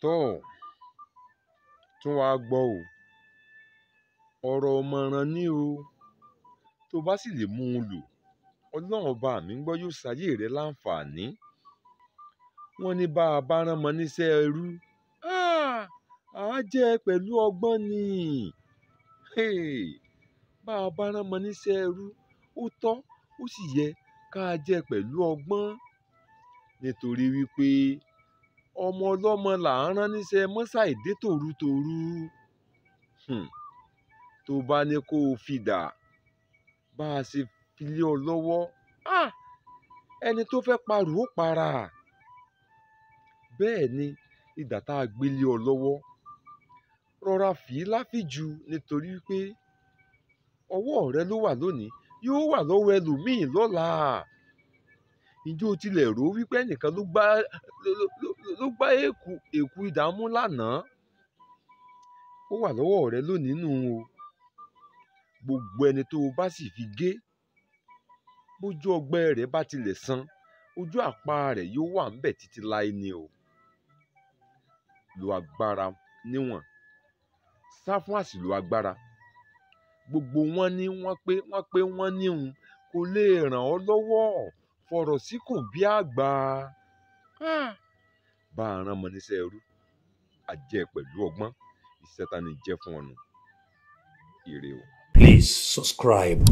Tọ́ tún wàá gbọ́ o, ọ̀rọ̀ ọ̀mọ̀ràn ni o. Tó bá sì lè mú un lò, Ọlọ́run ọba mi ń gbọ́ yóò ṣayé rẹ láǹfààní. Wọ́n ní bá a bá rán mọ níṣẹ́ ẹrú, á jẹ́ pẹ̀lú ọgbọ́n ni. Bá a bá rán mọ níṣẹ́ ẹrú, ó tọ́ ó sì yẹ ká jẹ́ pẹ̀lú ọgbọ́n. Nítorí wípé ọmọ ọlọ́mọ là ń rán níṣẹ́ mọ́ṣáìdé tòrutòru. Tó bá ní kó o fi dà, bá a ṣe fi lé ọ lọ́wọ́, ẹni tó fẹ́ parù ó para. Bẹ́ẹ̀ ni idà tá a gbé lé ọ lọ́wọ́, rọra fì í láfìjù, nítorí pé ọwọ́ rẹ ló wà lónìí, yóò wà lọ́wọ́ ẹlòmíì lọ́la. Ǹjẹ́ o tilẹ̀ rò wípé ẹnìkan ló gbá èkú idà mú lánàá? Ó wà lọ́wọ́ rẹ lónìí nù o. Gbogbo ẹni tó o bá sì fi gé, bójú ọgbẹ́ rẹ̀ bá tilẹ̀ san, ojú àpá rẹ̀ yóò wà ńbẹ̀ títí láé ni o. Lo agbára níwọ̀n, sá fún àṣìlò agbára. Gbogbo wọn ní wọ́n pé wọ́n pé wọ́n níhun kò lè ràn ọ́ lọ́wọ́. Fọ̀rọ̀ síkùn bí àgbà. Bá a rán ọmọ níṣẹ́ ẹrú, a jẹ́ pẹ̀lú ọgbọ́n. Iṣẹ́ ta ni jẹ́ fún ọ nù. Ire o. Please subscribe.